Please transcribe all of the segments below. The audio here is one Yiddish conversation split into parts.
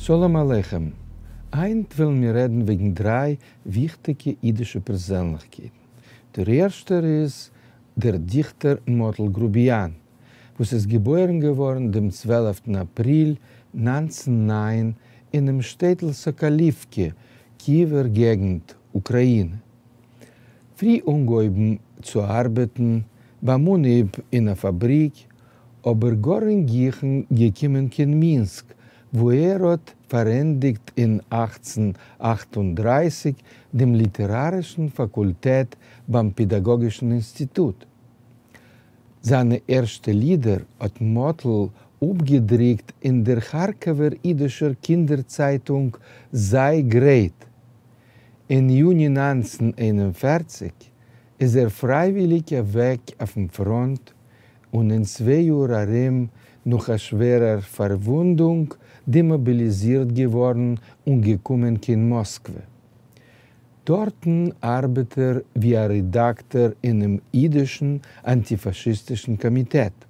שלום עליכם! היינט וועלן מיר רעדן וועגן דריי וויכטיגע אידישע פערזענליכקייטן. דער ערשטער איז דער דיכטער מאטל גרוביאן, וואס איז געבוירן געווארן דעם צוועלפטן אפריל 1909 אינעם שטעטל סאקאליווקע, קיעווער געגנט, אוקראינע. פרי אנגעהויבן צו ארבעטן ביים אנהייב אין א פאבריק, אבער גאר אין גיכן געקומען קיין מינסק, וואו ער האט פארענדיגט אין 1838 דעם ליטערארישן פאקולטעט ביים פעדאגאגישן אינסטיטוט. זיינע ערשטע לידער האט מאטל אפגעדרוקט אין דער כארקאווער אידישער קינדער צייטונג זיי גרייט. אין יוני 1941 איז ער פרייוויליג אוועק אויפן פראנט און אין צוויי יאר ארום נאך א שווערער פארוואונדונג דעמאביליזירט געווארן און געקומען קיין מאסקווע. דארטן ארבעט ער ווי א רעדאקטאר אינעם אידישן אנטיפאשיסטישן קאמיטעט.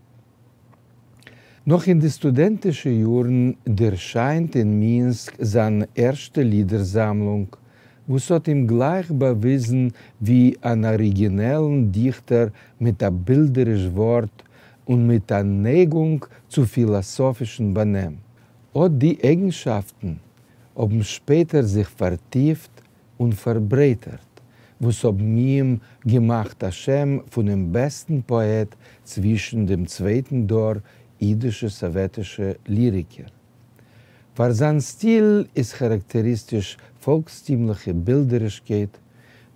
נאך אין די סטודענטישע יארן ערשיינט אין מינסק זיין ערשטע לידער-זאמלונג, וואס האט אים גלייך באוויזן ווי אן אריגינעלן דיכטער מיט א בילדעריש ווארט און מיט א נייגונג צו פילאסאפישן באנעם. אט די אייגנשאפטן האבן שפעטער זיך פארטיפט און פארברייטערט, וואס האבן אים געמאכט א שם פונעם בעסטן פאעט צווישן דעם צווייטן דור אידישע סאוועטישע ליריקער. פאר זיין סטיל איז כאראקטעריסטיש פאלקסטימליכע בילדערישקייט,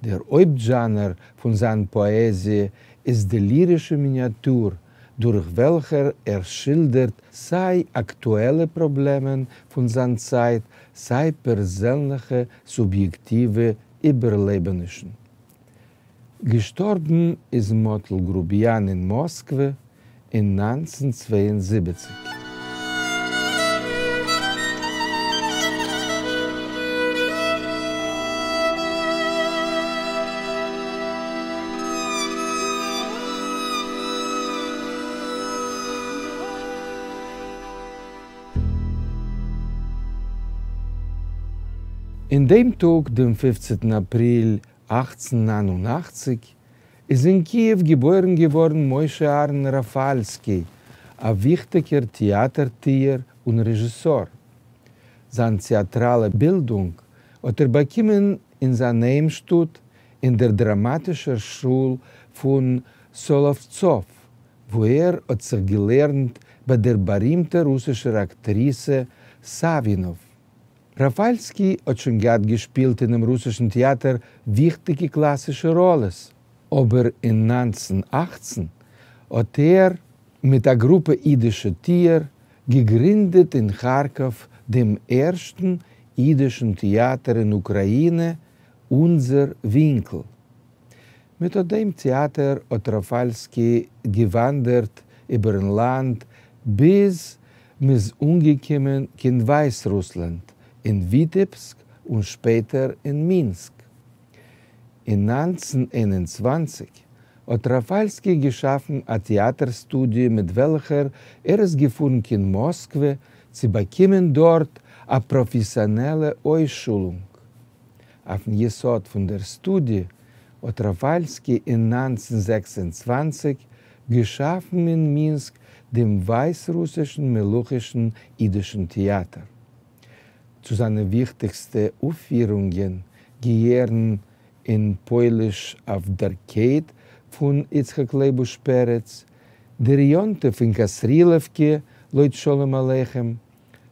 דער הויפט זשאנער פון זיין פאעזיע איז די לירישע מיניאטור, דורך וועלכער ער שילדערט סיי אקטועלע פראבלעמען פון זיין צייט, סיי פערזענליכע סוביעקטיווע איבערלעבענישן. געשטארבן איז מאטל גרוביאן אין מאסקווע אין 1972. אין דעם טאג, דעם פופצנטן אפריל 1889, איז אין קיעוו געבוירן געווארן משה אהרן ראפאלסקי, א וויכטיגער טעאטער-טוער און רעזשיסאר. זיין טעאטראלע בילדונג האט ער באקומען אין זיין היימשטאט אין דער דראמאטישער שול פון סאלאווצאוו, וואו ער האט זיך געלערנט ביי דער בארימטער רוסישער אקטריסע סאווינאוו. ראפאלסקי האט שוין געהאט געשפילט אינעם רוסישן טעאטער וויכטיגע קלאסישע ראלעס, אבער אין 1918 האט ער מיט א גרופע אידישע טוער געגרינדעט אין כארקאוו דעם ערשטן אידישן טעאטער אין אוקראינע, אונדזער ווינקל. מיט אט דעם טעאטער האט ראפאלסקי געוואנדערט איבערן לאנד ביז מ'איז אנגעקומען קיין ווייסרוסלאנד, אין וויטעבסק און שפעטער אין מינסק. אין 1921 האט ראפאלסקי געשאפן א טעאטער סטודיע מיט וועלכער ער איז געפארן קיין מאסקווע צו באקומען דארט א פראפעסיאנעלע אויסשולונג. אויפן יסוד פון דער סטודיע האט ראפאלסקי אין 1926 געשאפן אין מינסק דעם ווייסרוסישן מלוכישן אידישן טעאטער. צו זיינע וויכטיגסטע אויפפירונגען געהערן אין פויליש אויף דער קייט פון יצחק לייבוש פרץ, דער יום-טוב אין קאסרילעווקע לויט שלום עליכם,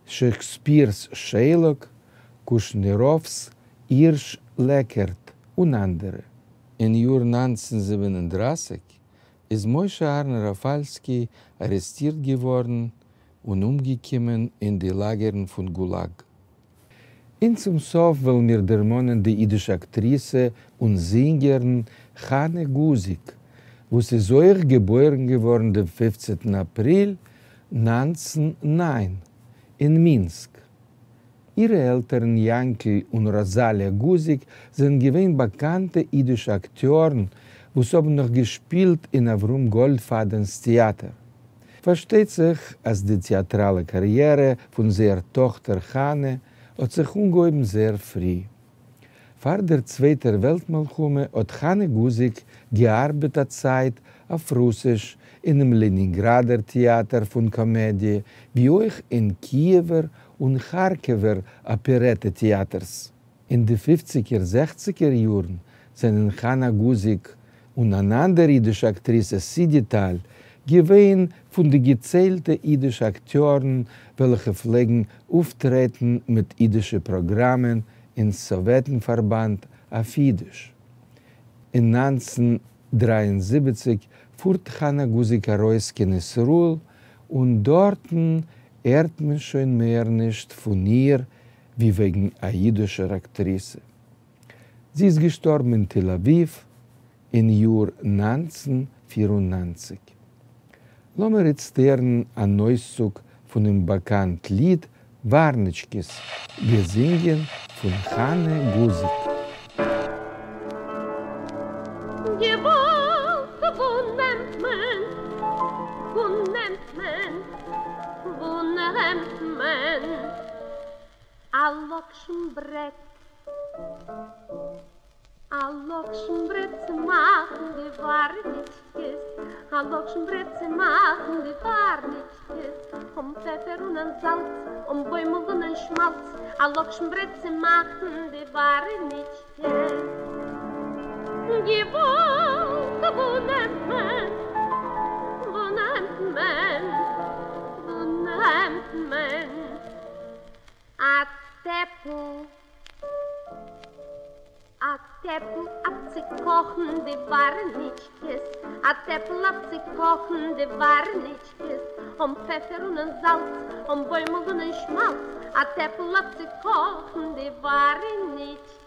שעקספיר'ס שיילאק, קושניראוו'ס הירש לעקערט און אנדערע. אין יאר 1937 איז משה אהרן ראפאלסקי ארעסטירט געווארן און אומגעקומען אין די לאגערן פון גולאג. און צום סוף וועלן מיר דערמאנען די אידישע אקטריסע און זינגערין חנה גוזיק, וואס איז אויך געבוירן געווארן דעם פופצנטן אפריל 1909 אין מינסק. אירע עלטערן יאנקל און ראזאליא גוזיק זענען געווען באקאנטע אידישע אקטיארן וואס האבן נאך געשפילט אין אברהם גאלדפאדענ'ס טעאטער. פארשטייט זיך אז די טעאטראלע קאריערע פון זייער טאכטער חנה האט זיך אנגעהויבן זייער פרי. פאר דער צווייטער וועלט מלחמה האט חנה גוזיק געארבעט א צייט אויף רוסיש אינעם לענינגראדער טעאטער פון קאמעדיע, ווי אויך אין קיעווער און כארקעווער אפערעטע טעאטערס. אין די פופציגער זעכציגער יארן זענען חנה גוזיק און אן אנדער אידישע אקטריסע סידי טאל געווען פון די געציילטע אידישע אקטיארן וועלכע פלעגן אויפטרעטן מיט אידישע פראגראמען אין סאוועטן פארבאנד אויף אידיש. אין 1973 פארט חנה גוזיק ארויס קיין ישראל און דארטן הערט מען שוין מער נישט פון איר ווי וועגן א אידישער אקטריסע. זי איז געשטארבן אין תל אביב אין יאר 1994. לאמיר איצט הערן אן אויסצוג פונעם באקאנט ליד ווארניטשקעס, געזינגען פון חנה גוזיק. געוואלד, וואו נעמט מען, וואו נעמט מען, וואו נעמט מען א לאקשן ברעט? א לאקשן ברעט צו מאכן די ווארניטשקעס, א לאקשן ברעט צו מאכן די ווארניטשקעס, אן פעפער און אן זאלץ, אן בוימל און אן שמאלץ, א לאקשן ברעט צו מאכן די ווארניטשקעס. געוואלד, וואו נעמט מען, וואו נעמט מען, וואו נעמט מען א טעפל? א טעפל אויף צו קאכן די ווארניטשקעס, א טעפל אויף צו קאכן די ווארניטשקעס, אן פעפער און אן זאלץ, אן בוימל און אן שמאלץ, א טעפל אויף צו קאכן די ווארניטשקעס.